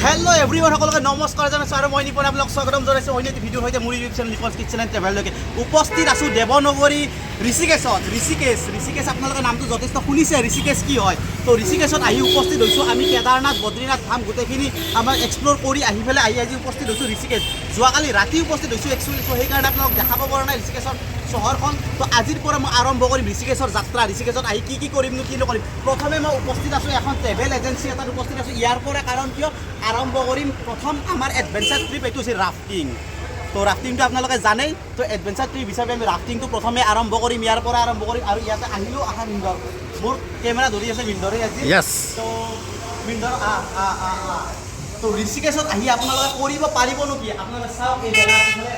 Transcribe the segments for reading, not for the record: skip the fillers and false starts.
Hello' everyone, সকলোকে নমস্কাৰ জনাইছোঁ আৰু মই নিপন আপোনালোক স্বাগতম জনাইছোঁ অন্য এটি ভিডিঅ'ৰ সৈতে মোৰ ইউটিউব চেনেল নিপনছ কিটচেন এণ্ড ট্ৰেভেললৈকে। উপস্থিত আছোঁ দেৱনগৰী ঋষিকেশত। ঋষিকেশ, ঋষিকেশ, আপোনালোকে নামটো যথেষ্ট শুনিছে, ঋষিকেশ কি হয়। তো ঋষিকেশত আহি উপস্থিত হৈছোঁ আমি। কেদাৰনাথ, বদ্ৰীনাথ ধাম গোটেইখিনি আমাৰ এক্সপ্ল'ৰ কৰি আহি পেলাই আহি আজি উপস্থিত হৈছোঁ ঋষিকেশ। যোৱাকালি ৰাতি উপস্থিত হৈছোঁ একচুৱেলি, চ' সেইকাৰণে আপোনালোক দেখাব পৰা নাই ঋষিকেশৰ চহৰখন। তো আজিৰ পৰা মই আৰম্ভ কৰিম ঋষিকেশৰ যাত্ৰা। ঋষিকেশত আহি কি কি কৰিমনো, কি নকৰিম। প্ৰথমে মই উপস্থিত আছোঁ এখন ট্ৰেভেল এজেঞ্চি এটাত উপস্থিত আছোঁ। ইয়াৰ পৰা কাৰণ কিয় আৰম্ভ কৰিম, প্ৰথম আমাৰ এডভেঞ্চাৰ ট্ৰিপ এইটো হৈছে ৰাফটিং। তো ৰাফটিংটো আপোনালোকে জানেই। তো এডভেঞ্চাৰ ট্ৰিপ হিচাপে আমি ৰাফটিংটো প্ৰথমে আৰম্ভ কৰিম, ইয়াৰ পৰা আৰম্ভ কৰিম। আৰু ইয়াতে আহিলেও আহা মিন্দৰ, মোৰ কেমেৰা ধৰি আছে মিন্দৰে আজি। তো মিন্দৰ, আহ আহ আহ আহ। তো ঋষিকেশত আহি আপোনালোকে কৰিব পাৰিবনো কি? আপোনালোকে চাওক, এই জেগাটোফালে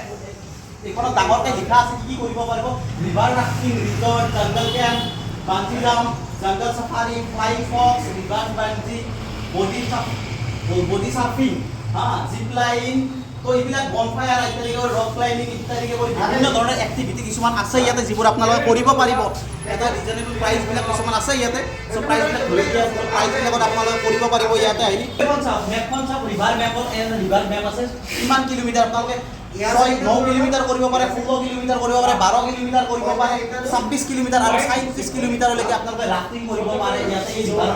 এইখনত ডাঙৰকৈ লিখা আছে কি কি কৰিব পাৰিব: river rafting, resort, jungle camp, bungee jump, jungle safari, flying fox, river bungee, body surfing, হা, জিপ লাইন, তো এইবিলাক বনফায়াৰ ইত্যাদি কৰি, ৰক ক্লাইম্বিং ইত্যাদি কৰি বিভিন্ন ধৰণৰ এক্টিভিটি কিছুমান আছে ইয়াতে, যিবোৰ আপোনালোকে কৰিব পাৰিব। এটা ৰিজনেবল প্ৰাইচবিলাক কিছুমান আছে ইয়াতে। চ' প্ৰাইচবিলাক ধৰি দিয়া আছে। প্ৰাইচবিলাকত আপোনালোকে কৰিব পাৰিব ইয়াতে আহি। এইখন চাওক, মেপখন চাওক, ৰিভাৰ মেপত ৰিভাৰ মেপ আছে। কিমান কিলোমিটাৰ আপোনালোকে 6, 9 কিলোমিটাৰ কৰিব পাৰে, 16 কিলোমিটাৰ কৰিব পাৰে, 12 কিলোমিটাৰ কৰিব পাৰে, 26 কিলোমিটাৰ আৰু 37 কিলোমিটাৰলৈকে আপোনালোকে ৰাফটিং কৰিব পাৰে ইয়াতে। এই ৰিভাৰ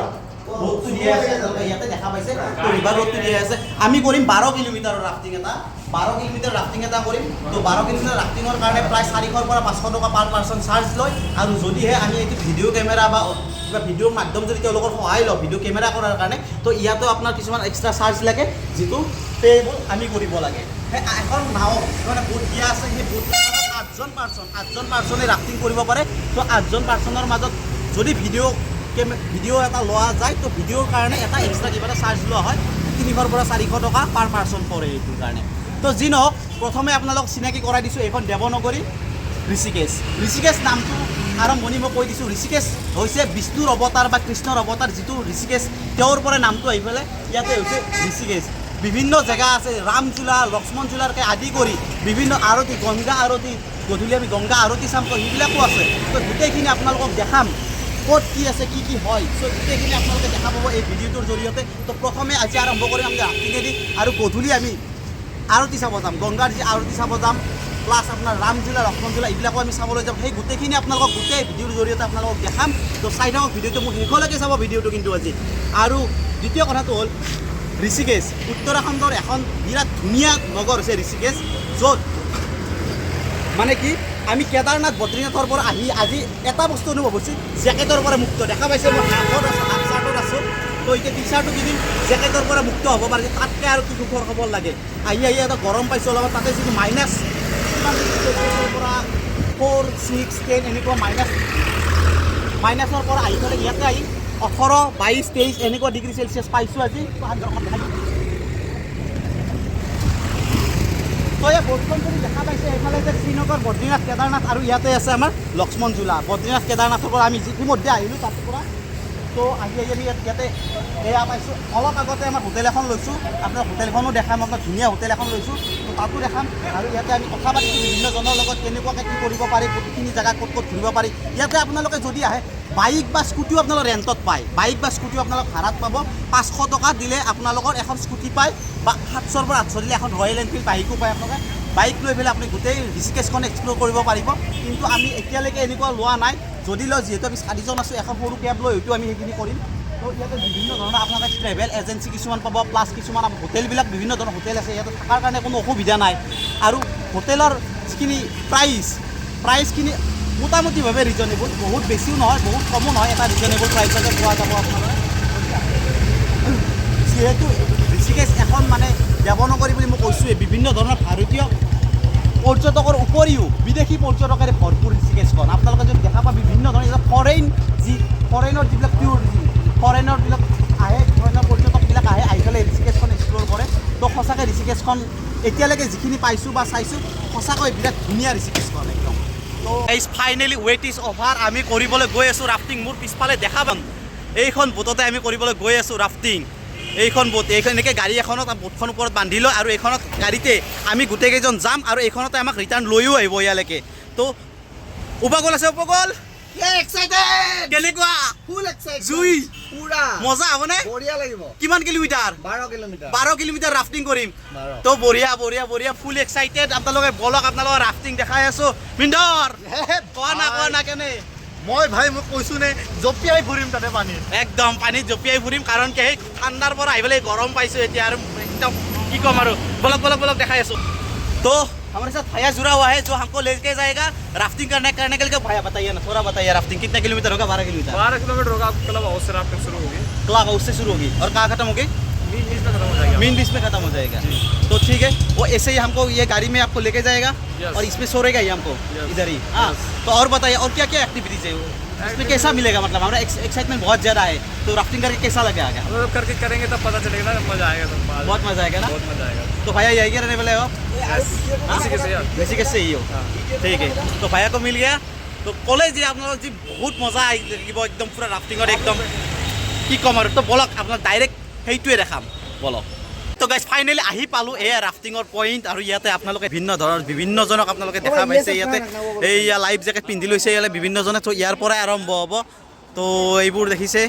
ৰোডটো দিয়া আছে, আপোনালোকে ইয়াতে দেখা পাইছে। তো ৰিভাৰ ৰোডটো দিয়া আছে। আমি কৰিম 12 কিলোমিটাৰৰ ৰাফটিং এটা, 12 কিলোমিটাৰ ৰাফটিং এটা কৰিম। তো 12 কিলোমিটাৰ ৰাফটিঙৰ কাৰণে প্ৰায় 400ৰ পৰা 500 টকা পাৰ পাৰ্চন চাৰ্জ লয়। আৰু যদিহে আমি এইটো ভিডিঅ' কেমেৰা বা কিবা ভিডিঅ'ৰ মাধ্যম যদি তেওঁলোকৰ সহায় লওঁ ভিডিঅ' কেমেৰা কৰাৰ কাৰণে, তো ইয়াতো আপোনাৰ কিছুমান এক্সট্ৰা চাৰ্জ লাগে, যিটো পে'বল আমি কৰিব লাগে। সেই এখন নাও মানে বোট দিয়া আছে, সেই বোট আঠজন পাৰ্চনে ৰাফটিং কৰিব পাৰে। তো আঠজন পাৰ্চনৰ মাজত যদি ভিডিঅ' এটা লোৱা যায়, তো ভিডিঅ'ৰ কাৰণে এটা এক্সট্ৰা কিবা এটা চাৰ্জ লোৱা হয়। 300ৰ পৰা 400 টকা পাৰ পাৰ্চন পৰে এইটোৰ কাৰণে। তো যি নহওক, প্ৰথমে আপোনালোক চিনাকি কৰাই দিছোঁ, এইখন দেৱনগৰী ঋষিকেশ। ঋষিকেশ নামটো আৰম্ভণি মই কৈ দিছোঁ। ঋষিকেশ হৈছে বিষ্ণুৰ অৱতাৰ বা কৃষ্ণৰ অৱতাৰ যিটো ঋষিকেশ, তেওঁৰ পৰা নামটো আহি পেলাই ইয়াতে হৈছে ঋষিকেশ। বিভিন্ন জেগা আছে, ৰামঝোলা, লক্ষ্মণ ঝোলাৰকে আদি কৰি বিভিন্ন আৰতি, গংগা আৰতি, গধূলি আমি গংগা আৰতি চাম। তো সেইবিলাকো আছে। তো গোটেইখিনি আপোনালোকক দেখাম, ক'ত কি আছে, কি কি হয়। চ' গোটেইখিনি আপোনালোকে দেখা পাব এই ভিডিঅ'টোৰ জৰিয়তে। তো প্ৰথমে আজি আৰম্ভ কৰিম আমি ৰাফটিঙেদি আৰু গধূলি আমি আৰতি চাব যাম, গংগাৰ যি আৰতি চাব যাম, প্লাছ আপোনাৰ ৰামঝোলা, লক্ষ্মণঝোলা এইবিলাকো আমি চাবলৈ যাম। সেই গোটেইখিনি আপোনালোকক গোটেই ভিডিঅ'ৰ জৰিয়তে আপোনালোকক দেখাম। তো চাই থাকক ভিডিঅ'টো, মোৰ শেষলৈকে চাব ভিডিঅ'টো কিন্তু আজি। আৰু দ্বিতীয় কথাটো হ'ল, ঋষিকেশ উত্তৰাখণ্ডৰ এখন বিৰাট ধুনীয়া নগৰ হৈছে ঋষিকেশ, য'ত মানে কি আমি কেদাৰনাথ, বদ্ৰীনাথৰ পৰা আহি আজি এটা বস্তু অনুভৱ হৈছে, জেকেটৰ পৰা মুক্ত। দেখা পাইছে, মই হাফত আছোঁ, হাফ চাৰ্টত আছোঁ। তো এতিয়া টি চাৰ্টটো কিনিম, জেকেটৰ পৰা মুক্ত হ'ব পাৰিছে। তাতকৈ আৰু কি সুখৰ খবৰ লাগে? আহি আহি এটা গৰম পাইছোঁ অলপ। তাতে যিটো মাইনাছ কিমান চেলচিয়াছৰ পৰা 4, 6, 10 এনেকুৱা মাইনাছৰ পৰা আহি পেলাই ইয়াতে আহি 18, 22, 23 এনেকুৱা ডিগ্ৰী চেলচিয়াছ পাইছোঁ আজি। তো তো এই বোটখন যদি দেখা পাইছে, এইফালে যে শ্ৰীনগৰ, বদ্ৰীনাথ, কেদাৰনাথ আৰু ইয়াতে আছে আমাৰ লক্ষ্মণ ঝোলা। বদ্ৰীনাথ, কেদাৰনাথৰ পৰা আমি ইতিমধ্যে আহিলোঁ তাত পৰা। তো আহি আহি আমি ইয়াতে এয়া পাইছোঁ। অলপ আগতে আমাৰ হোটেল এখন লৈছোঁ, আপোনাৰ হোটেলখনো দেখাম আপোনাক। ধুনীয়া হোটেল এখন লৈছোঁ, তো তাতো দেখাম। আৰু ইয়াতে আমি কথা পাতিছোঁ বিভিন্নজনৰ লগত, কেনেকুৱাকৈ কি কৰিব পাৰি, কোনখিনি জেগা ক'ত ক'ত ঘূৰিব পাৰি। ইয়াতে আপোনালোকে যদি আহে, বাইক বা স্কুটিও আপোনালোকে ৰেণ্টত পায়। বাইক বা স্কুটিও আপোনালোক ভাড়াত পাব। 500 টকা দিলে আপোনালোকৰ এখন স্কুটি পায় বা 700ৰ পৰা 800 দিলে এখন ৰয়েল এনফিল্ড বাইকো পায়। আপোনালোকে বাইক লৈ পেলাই আপুনি গোটেই ঋষিকেশখন এক্সপ্ল'ৰ কৰিব পাৰিব। কিন্তু আমি এতিয়ালৈকে এনেকুৱা লোৱা নাই। যদি লওঁ, যিহেতু আমি চাৰিজন আছোঁ, এখন সৰু কেব লৈ হয়তো আমি সেইখিনি কৰিম। তো ইয়াতে বিভিন্ন ধৰণৰ আপোনালোকে ট্ৰেভেল এজেঞ্চি কিছুমান পাব, প্লাছ কিছুমান হোটেলবিলাক, বিভিন্ন ধৰণৰ হোটেল আছে। ইয়াতে থকাৰ কাৰণে কোনো অসুবিধা নাই। আৰু হোটেলৰ যিখিনি প্ৰাইচখিনি মোটামুটিভাৱে ৰিজনেবল, বহুত বেছিও নহয়, বহুত কমো নহয়, এটা ৰিজনেবল প্ৰাইচতে পোৱা যাব আপোনালোকে। যিহেতু ঋষিকেশ এখন মানে দেৱনগৰী বুলি মই কৈছোঁৱেই, বিভিন্ন ধৰণৰ ভাৰতীয় পৰ্যটকৰ উপৰিও বিদেশী পৰ্যটকেৰে ভৰপূৰ ঋষিকেশখন। আপোনালোকে যদি দেখা পায়, বিভিন্ন ধৰণৰ ফৰেইনৰ যিবিলাক টুৰিজিম, ফৰেইনৰ বিলাক আহে, ফৰেইনৰ পৰ্যটকবিলাক আহে, আহি পেলাই ঋষিকেশখন এক্সপ্ল'ৰ কৰে। তো সঁচাকৈ ঋষিকেশখন এতিয়ালৈকে যিখিনি পাইছোঁ বা চাইছোঁ, সঁচাকৈ বিৰাট ধুনীয়া ঋষিকেশখন একদম। তো ফাইনেলি ৱেইট is over. আমি কৰিবলৈ গৈ আছোঁ ৰাফটিং। মোৰ পিছফালে দেখা পাম, এইখন বোটতে আমি কৰিবলৈ গৈ আছোঁ ৰাফটিং। এইখন বোট, এইখন এনেকৈ গাড়ী এখনত বোটখন ওপৰত বান্ধি লয় আৰু এইখনত গাড়ীতে আমি গোটেইকেইজন যাম আৰু এইখনতে আমাক ৰিটাৰ্ণ লৈও আহিব ইয়ালৈকে। তো উপগল আছে, উপগল। এক্সাইটেড। কেনেকুৱা? ফুল এক্সাইটেড। জুই। পুৰা। মজা হ'বনে? বঢ়িয়া লাগিব। কিমান কিলোমিটাৰ? 12 কিলোমিটাৰ। 12 কিলোমিটাৰ ৰাফটিং কৰিম। 12। তো বঢ়িয়া, বঢ়িয়া, বঢ়িয়া, ফুল এক্সাইটেড। আপোনালোকে বলক, আপোনালোকৰ ৰাফটিং দেখাই আছো। মিন্দৰ, কোৱা না, কোৱা না, কেনে? মই ভাই, মই কৈছো নে, জঁপিয়াই ফুৰিম তাতে পানীত। একদম পানীত জঁপিয়াই ফুৰিম, কাৰণ কি সেই ঠাণ্ডাৰ পৰা আহি পেলাই গৰম পাইছো এতিয়া আৰু একদম কি ক'ম আৰু। বলক, বলক, বলক, দেখাই আছো। तो हमारे साथ भैया जुड़ा हुआ है जो हमको लेके जाएगा राफ्टिंग करने करने के लिए। भैया, बताइए ना, थोड़ा बताइए, राफ्टिंग कितना किलोमीटर होगा? 12 किलोमीटर? 12 किलोमीटर होगा। आपको क्लब हाउस से राफ्टिंग शुरू होगी। क्लब हाउस से शुरू होगी और कहाँ खत्म होगी? मेन बीच में खत्म हो जाएगी। मेन बीच में खत्म हो जाएगा। तो ठीक है, वो ऐसे ही हमको ये गाड़ी में आपको लेके जाएगा Yes. और इसमें सोरेगा ही हमको Yes. इधर ही। हाँ, तो और बताइए, और क्या क्या एक्टिविटीज है इसमें, कैसा मिलेगा? मतलब हमारा एक्साइटमेंट बहुत ज़्यादा है, तो राफ्टिंग करके कैसा लगेगा आगे? मतलब करके करेंगे तब पता चलेगा ना, मजा आएगा तो। बहुत मजा आएगा ना? बहुत मजा आएगा। तो भैया, यही रहने वाले हो आप? ऋषिकेश से यार। ऋषिकेश से ही हो? ठीक है, तो भैया को मिल गया। তো ক'লে যে আপোনালোক যি বহুত মজা আহি লাগিব একদম পূৰা ৰাফটিঙত, একদম কি ক'ম আৰু। তো বলক, আপোনাক ডাইৰেক্ট সেইটোৱে দেখাম, বলক। তো গাইজ, ফাইনেলি আহি পালোঁ, এয়া ৰাফটিঙৰ পইণ্ট আৰু ইয়াতে আপোনালোকে ভিন্ন ধৰণৰ বিভিন্নজনক আপোনালোকে দেখা পাইছে ইয়াতে। এইয়া লাইফ জেকেট পিন্ধি লৈছে ইয়াতে বিভিন্নজনে। তো ইয়াৰ পৰাই আৰম্ভ হ'ব। তো এইবোৰ দেখিছে,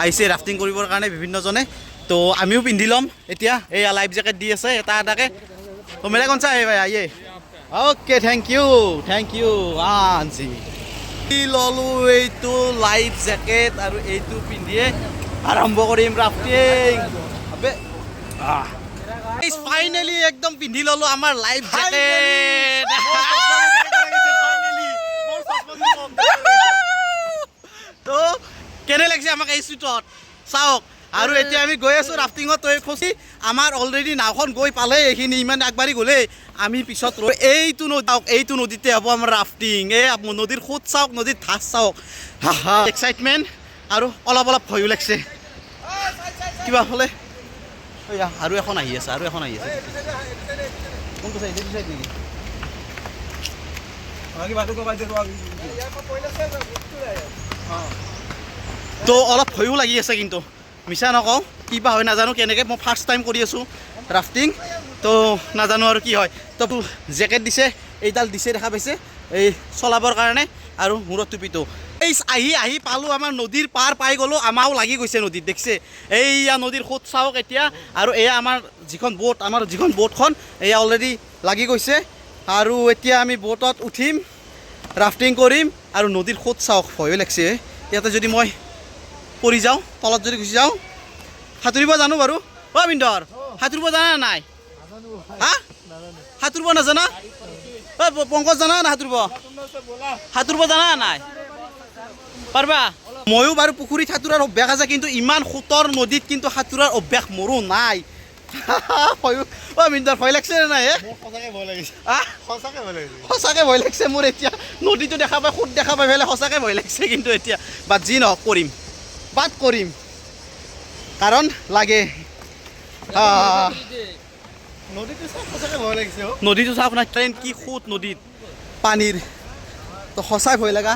আহিছে ৰাফটিং কৰিবৰ কাৰণে বিভিন্নজনে। তো আমিও পিন্ধি ল'ম এতিয়া। এইয়া লাইফ জেকেট দি আছে এটা এটাকে। तो मेरा कौन सा है भैया ये? Okay, thank you, thank you. हाँ जी, ল'লো এইটো লাইফ জেকেট আৰু এইটো পিন্ধিয়ে আৰম্ভ কৰিম ৰাফটিং। আবে ফাইনেলি একদম পিন্ধি ল'লো আমাৰ লাইফ জেকেট। তো কেনে লাগিছে আমাক এই চুটত চাওক। আৰু এতিয়া আমি গৈ আছোঁ ৰাফটিঙত। তই খচি আমাৰ অলৰেডি নাওখন গৈ পালে, এইখিনি ইমান আগবাঢ়ি গ'লেই, আমি পিছত ৰৈ। এইটো নদী চাওক, এইটো নদীতে হ'ব আমাৰ ৰাফটিং। এই নদীৰ সোঁত চাওক, নদীৰ ধাৰ চাওক। হা হা, এক্সাইটমেণ্ট আৰু অলপ অলপ ভয়ো লাগছে কিবা হ'লে। এইয়া আৰু এখন আহি আছে, আৰু এখন আহি আছে। কোনটো চাইড? এইটো চাইড নেকি? তো অলপ ভয়ো লাগি আছে কিন্তু, মিছা নকওঁ। কিবা হয় নাজানো কেনেকৈ, মই ফাৰ্ষ্ট টাইম কৰি আছোঁ ৰাফটিং, তো নাজানো আৰু কি হয়। তো জেকেট দিছে, এইডাল দিছে, দেখা পাইছে, এই চলাবৰ কাৰণে আৰু মূৰত টুপিটো। এই আহি আহি পালোঁ, আমাৰ নদীৰ পাৰ পাই গ'লোঁ। আমাৰো লাগি গৈছে নদীত, দেখিছে? এইয়া নদীৰ সোঁত চাওক এতিয়া। আৰু এয়া আমাৰ যিখন বোট, আমাৰ যিখন বোটখন এয়া অলৰেডি লাগি গৈছে আৰু এতিয়া আমি বোটত উঠিম, ৰাফটিং কৰিম। আৰু নদীৰ সোঁত চাওক, ভয়ো লাগছে। ইয়াতে যদি মই পৰি যাওঁ, তলত যদি গুচি যাওঁ? সাঁতুৰিব জানো বাৰু। অ' মিন্দৰ, সাঁতুৰিব জানা নাই? হা, সাঁতুৰিব নাজানা? ঐ পংকজ, জানা না সাঁতুৰিব? সাঁতুৰিব জানা নাই? পাৰবা? ময়ো বাৰু পুখুৰীত সাঁতোৰাৰ অভ্যাস আছে, কিন্তু ইমান সোঁতৰ নদীত কিন্তু সাঁতোৰাৰ অভ্যাস মোৰো নাই। ভয়ো, অ' মিন্দৰ, ভয় লাগছে নে নাই হে? মোৰ সঁচাকে ভয় লাগিছে। আহ? সঁচাকে ভয় লাগিছে। সঁচাকে ভয় লাগছে মোৰ। এতিয়া নদীটো দেখা পাই, সোঁত দেখা পাই পেলাই সঁচাকে ভয় লাগছে কিন্তু এতিয়া। বাট যি নহওক কৰিম, বাট কৰিম, কাৰণ লাগে। নদীটো চাই সঁচাকে ভয় লাগিছে অ'। নদীটো চাওক না, ট্ৰেইন কি সোঁত নদীত পানীৰ। তো সঁচাই ভয় লগা।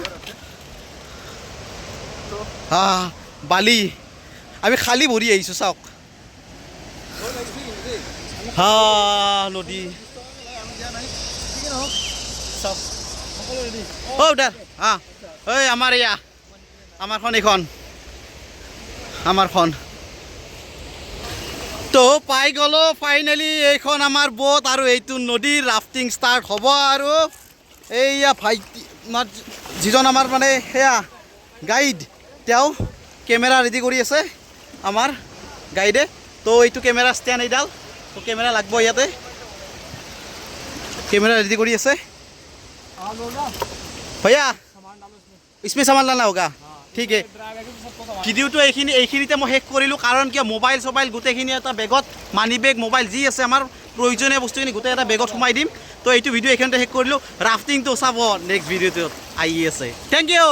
বালি আমি খালী ভৰি আহিছোঁ, চাওক। হা, নদী। অ' দা, হা, ঐ আমাৰ এয়া আমাৰখন, এইখন আমাৰখন। তো পাই গ'লো ফাইনেলি, এইখন আমাৰ বোট আৰু এইটো নদীৰ ৰাফটিং ষ্টাৰ্ট হ'ব। আৰু এইয়া ভাইটি, আমাৰ যিজন আমাৰ মানে সেয়া গাইড, তেওঁ কেমেৰা ৰেডি কৰি আছে আমাৰ গাইডে। তো এইটো কেমেৰা ষ্টেণ্ড এইডাল, তো কেমেৰা লাগব ইয়াতে, কেমেৰা ৰেডি কৰি আছে। भैया, इसमें सामान लाना होगा? ठीक है। ভিডিঅ'টো এইখিনিতে মই শেষ কৰিলোঁ, কাৰণ কিয় মোবাইল চবাইল গোটেইখিনি এটা বেগত, মানি বেগ, মোবাইল যি আছে আমাৰ প্ৰয়োজনীয় বস্তুখিনি গোটেই এটা বেগত সোমাই দিম। তো এইটো ভিডিঅ' এইখিনিতে শেষ কৰিলোঁ। ৰাফটিংটো চাব নেক্সট ভিডিঅ'টোত আহি আছে। Thank you.